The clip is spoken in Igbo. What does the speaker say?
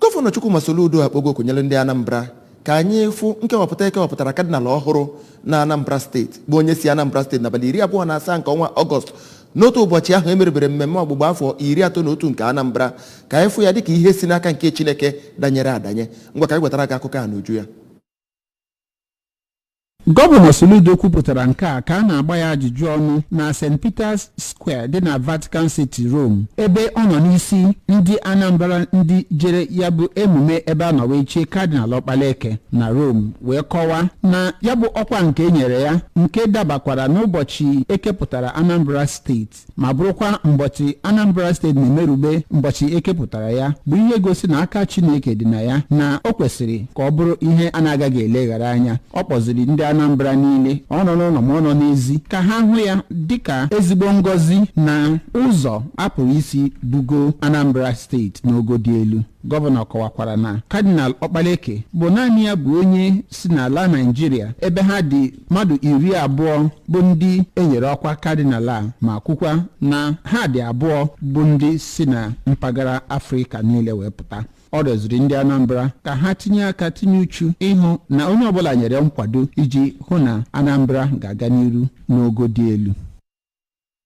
Gọvanọ Chukwuma Soludo akpọgo oku nyere ndị Anambra ka anyị fụ nkewapụta ekewapụtara kadịnal ọhụrụ na Anambra Steeti, bụ onye si Anambra Steeti, n'abalị 27 nke ọnwa Ọgọst, n'otu ụbọchị ahụ emerubere mmemme ọgbụgba afọ 31 nke Anambra, ka anyị fụ ya dịka ihe si n'aka nke Chineke danyere adanye. Ngwa, ka anyị wetara gị akụkọ a n'uju ya. Gọvanọ Soludo kwupụtara nke a ka a na-agba ya ajụjụ ọnụ na St. Peter's Square dị na Vatican City, Rome, ebe ọ nọ n'isi ndị Anambra ndị jere ya bụ emume ebe a nọ wee chie Kadịnal Ọkpalaeke na Rome, wee kọwaa na ya bụ ọkwa nke e nyere ya, nke dabakwara n'ụbọchị ekepụtara Anambra Steeti, ma bụrụkwa mbọchị Anambra Steeti na-emerube mbọchị ekepụtara ya, bụ ihe gosi na aka Chineke dị na ya, na o kwesịrị ka ọ bụrụ ihe a na-agaghị eleghara anya. Ọ kpọziri ndị Anambra niile, ọ nọ n'ụlọ ma ọ nọ n'ezi, ka ha hụ ya dịka ezigbo ngọzi na ụzọ a pụrụ isi bugo Anambra Steeti n'ogo dị elu. Gọvanọ kọwakwara na Kadịnal Ọkpaleke bụ naanị ya bụ onye si n'ala Naijiria, ebe ha dị mmadụ 20 bụ ndị enyere ọkwa kadịnal a, ma kwukwa na ha dị abụọ bụ ndị si na mpaghara Afrịka niile wee pụta. Ọ rịọziri ndị Anambra ka ha tinye aka, tinye uchu ịhụ na onye ọbụla nyere nkwado iji hụ na Anambra ga-aga n'iru n'ogo dị elu.